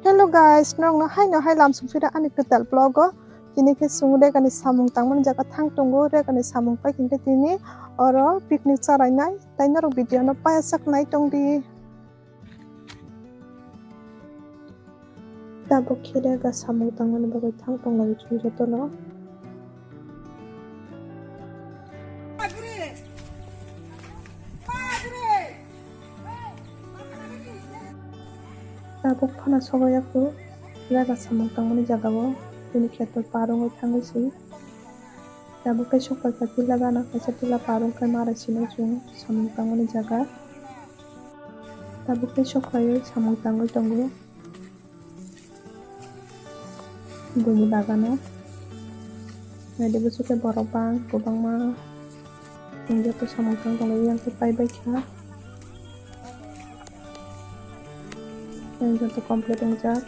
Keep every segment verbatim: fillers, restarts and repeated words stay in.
Hello guys, norokno haino hai lamsong phira ani kwtal vlog o. Tini khe chwng Regani samung tangmani jaga thang tongo, Regani samung pai khe tini oro picnic charainai, tai norok video no paiyasak nai tongdi. Tabuk khe Rega samung tangmani bagwi thang tonglai chwng jotono. Tabuk phano sobo yaku Rega samung tangmani jagao, bini kheto par wngwi thangwi si. Tabuk tei sokphaikha tila gana kaisa tila par wngkhe mara sinai chwng samung tangmani jaga. Tabuk tei sokphaiwi samung tangwi tongo buini bagano. Naidi bwswk khe borok bang kwbangma. Ang joto samung tang tongwi yang khe paibai kha. Ang joto complete wngjak.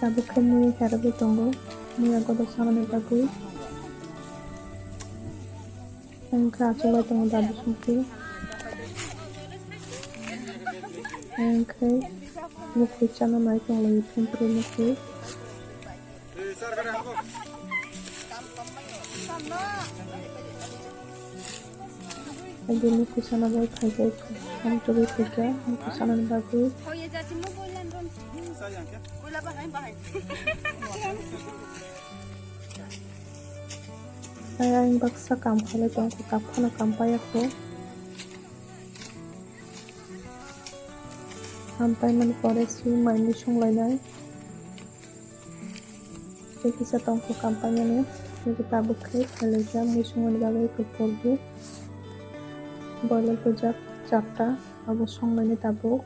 Tabuk khe mui herogwi tongo. Mui ang kotor sanani bagwi. Ang khe achuk lai tongo dadu songkhe. Ang khe mukhui chana nai tong lai phimpri mukhui. Agi mukhui sana bai phaikha, ang tugwi phaikha mukhui sana ni bagwi. Ai ang baksa kam khailai tongkha, kap phano kam paiya kho. Ham paimani pore si mai mui songlainai. Tei kisa tongkha kam paimani, nini tabuk khe khailai kha mui songmani bagwi khe pordi. Boiler bujak charta, abo songlainai tabuk.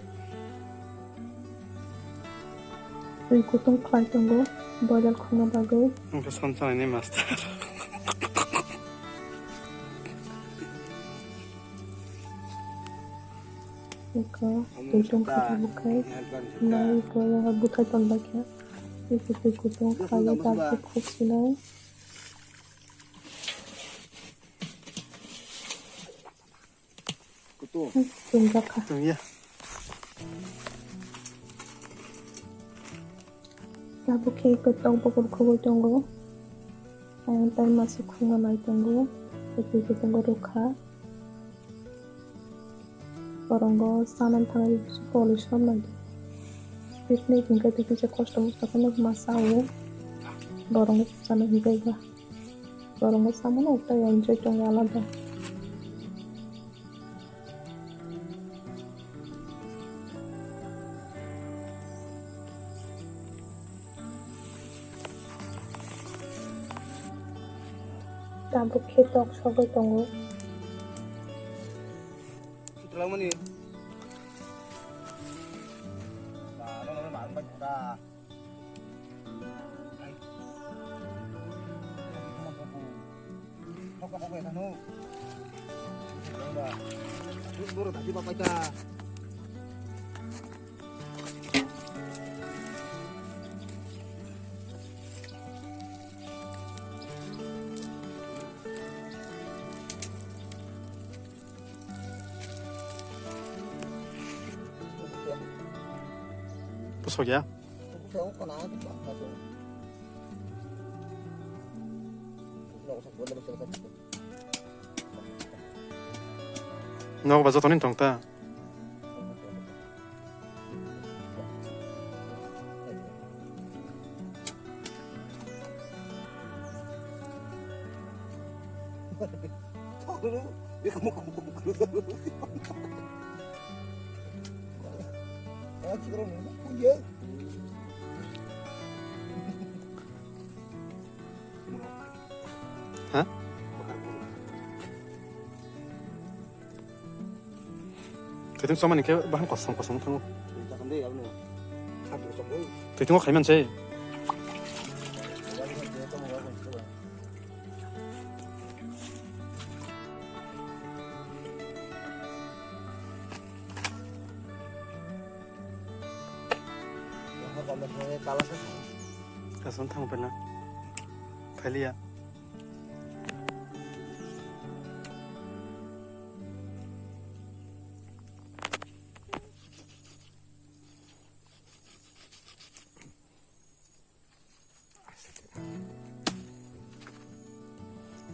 Twi kutung khlai tongo boiler khungna bagwi. Wngkha son chanani master. Eko twi tongkha tabuk khai. Nai eko yang buthai tonlai kha. Eko twi kutung khlai tabuk khuk sinai. Kutung. Tungjakha. Tungya. Tabuk khe kwtok bokhor khogwi tongo. Ang tai masa khungna nai tongo. Tei twi kutungo rwkha. Borongo sana thangwi polish rok nai. Picnic hwnkhe tei kisa kosto mosto khe ma sao. Borongo sana hwnkhe ba. Borongo samano tai enjoy tongo alada. Tabuk khe tok sogwi tongo. Sutralangmani. Pusok ya? Nogo ba joto ni tong ta. Ha? Twitung chongmani khe bahan kosom kosom thango. Twitungo khaiman se. Kasan thang pena. Phailiya.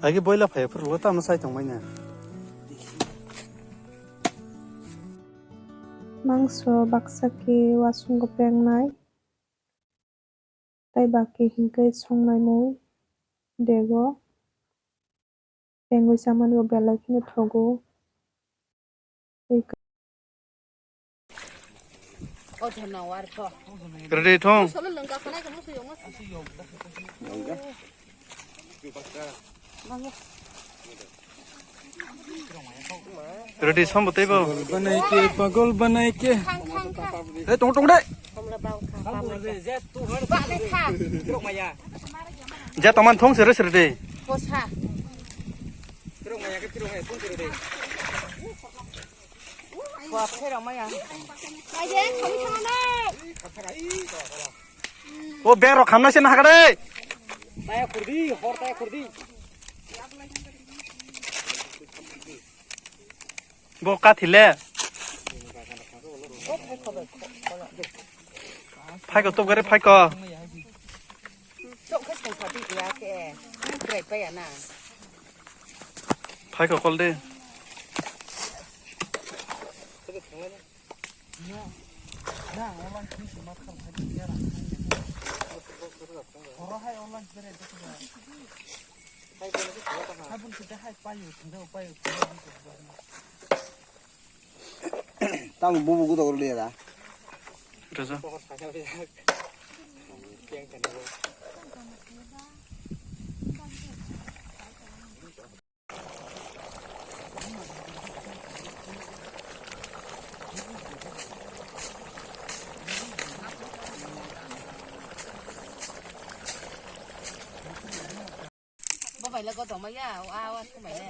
Agi boila phai phuru lo tamo sai tongmani. Mangso baksa khe wasungo pengnai. Tai bakhe hinkhe songnai mui dego. Pengwi chamani bo belai kheno thogo. Ready thung. Ready sombo teibo. Banai ke, pagol banai ke. Hei, tong, tong de. Je taman thong sere sere de. O berok khamnai se nahakade. Taya khurdi, hor taya khurdi. Bo kathile. Phaiko, top gari phaiko. Phaiko kol de. Tamo bubu gudo gudo liya da. Reza. Bo bai le godo ma ya, a wa thum bai le.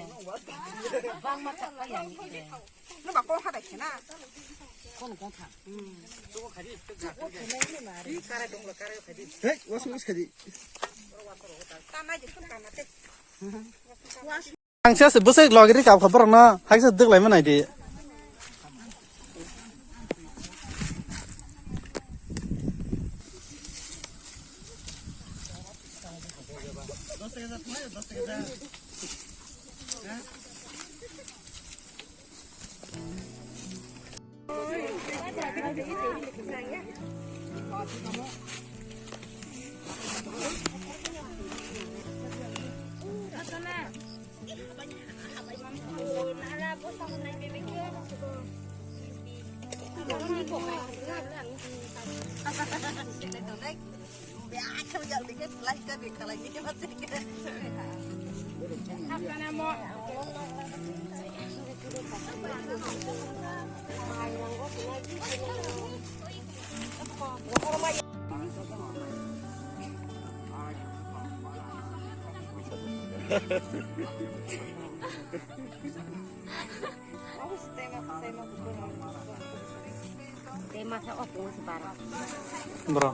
Bang ma chak ma ya ni le. No ba kong ha bai khena. Kon kong tha. Hey, was was khadi. Ta na je kun ta na te. Ang se bwsai logiri kap kha borok no, hai se dwk lai ma nai di. Bro.